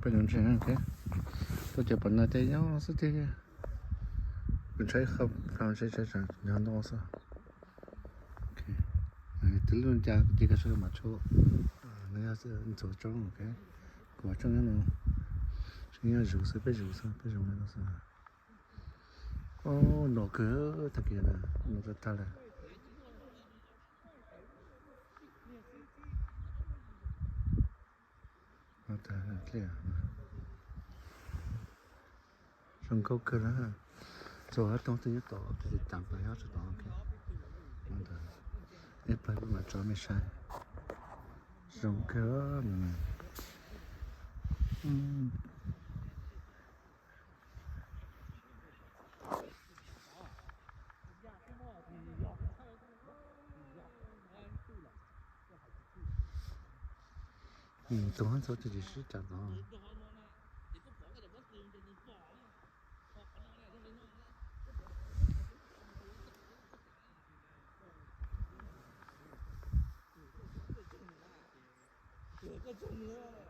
Peb mus ntseeg, tuaj ces pom no ces nyob xwb tiag. Kuv ntshai qhov ntshai ntshai ntshai nyob ntau xwb. Tus lub cas ces kav tsij mam tshuab. No yog ntxuav tsoob, kuv tsoob nyob no. Tseem yog zus xwb, peb zus xwb, peb zus no xwb. Os, no kawg tag kis na, no tag tag lawm. Zoo nkauj kawg na. Txog ob tog twg nyob tod, tus tas pas nyob tod. Es pab mam tso mej saib. Zoo kawg. Tus hab ntxov tus tsis sib cav tod. Koj tsoog mus.